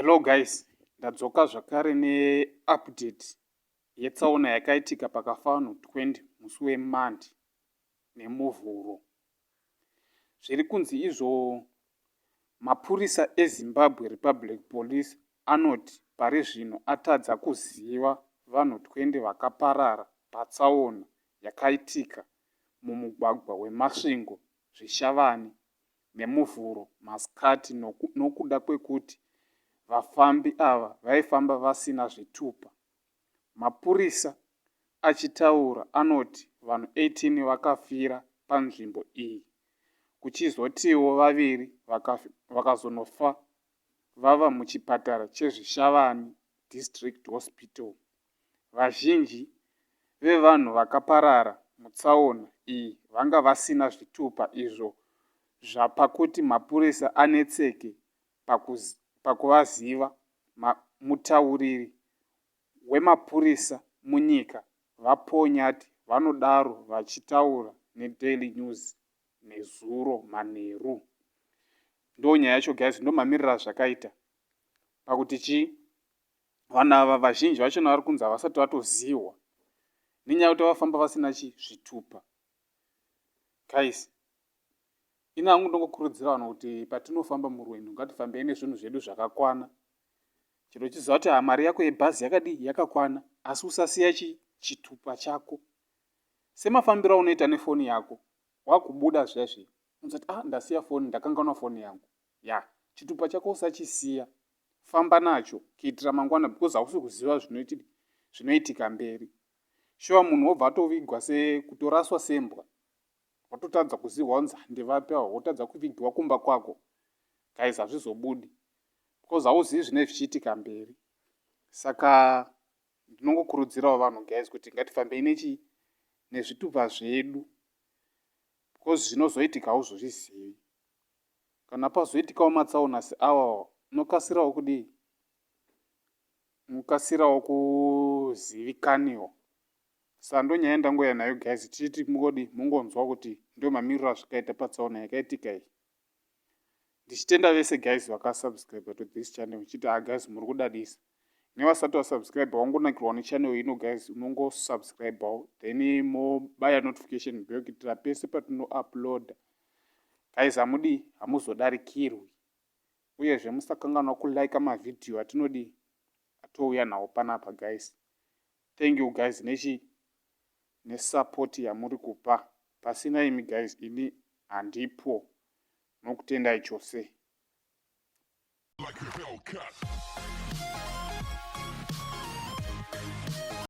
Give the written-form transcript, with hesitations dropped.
Hello guys, ndadzoka zvakare neupdate yetsaona yakaitika pakafa vanhu 20 musi weMonday neMuvhuro. Zviri kunzi izvo mapurisa eZimbabwe Republic Police anoti pari zvino atadza kuziva vanhu 20 vakaparara patsaona yakaitika mumugwagwa weMasvingo Zvishavane neMuvhuro masikati nokuda kwekuti vafambi ava vaifamba vasina zvitupa. Mapurisa achitaura anoti vanhu 18 vakafira panzvimbo iyi kuchizotiwo vaviri vakazonofa vava muchipatara cheZvishavane District Hospital. Vazhinji vevanhu vakaparara mutsaona iyi vanga vasina zvitupa izvo zvapa kuti mapurisa anetseke pakuvaziva, mutauriri wemapurisa munyika VaPaul Nyathi vanodaro vachitaura neDaily News nezuro manheru. Ndonyaya yacho guys, ndomamiriro azvakaita pakuti chii vanhu ava vazhinji vachona vari kunzi havasati vatozihwa nenyaya yekuti vafamba vasina chi zvitupa guys ini hangu ndongokurudzira vanhu kuti patinofamba murwendo ngatifambei nezvinhu zvedu zvakakwana chero uchiziva kuti ha mari yako yebhazi yakadii yakakwana asi usasiya chi chitupa chako semafambiro aunoita nefoni yako wakubuda zviya zviya unozati ah ndasiya foni ndakanganwa foni yangu ya chitupa chako usachisiya famba nacho kuitira mangwana because hausi kuziva zvinoitika mberi shuwa munhu wobva atovigwa sekutoraswa sembwa watotadza kuziva wanzi handivapi awa wotadza kuvigiwa kumba kwako guys hazvizobudi because hauzivi zvinenge zvichiitika mberi saka ndinongokurudzirawo vanhu guys kuti ngatifambei nechi nezvitupa zvedu because zvinozoitika hauzozvizivi Kana pazoitikawo matsaona seawawo unokasirawo kudii? Unokasirawo kuzivikaniwa. Saka ndonyaya yandangouya nayo guys tichiti mungodi mungonzwa kuti ndo mamiriro azvikaita patsaona yakaitika iyi. Ndichitenda vese guys vakasubscribe to this channel ndichiti ah guys muri kudadisa. Nevasati vasubscribe wangonakirwa nechannel ino guys unongosubscribewo then mobaya notification bell kuitira pese patinouploada Guys hamudii hamuzodarikirwi uyezve musakanganwa kulike mavhidhiyo atinodii atouya nawo panapa guys thank you guys nechi nesupport yamuri kupa pasina imi guys ini handipo nokutendai chose Like a Hellcat.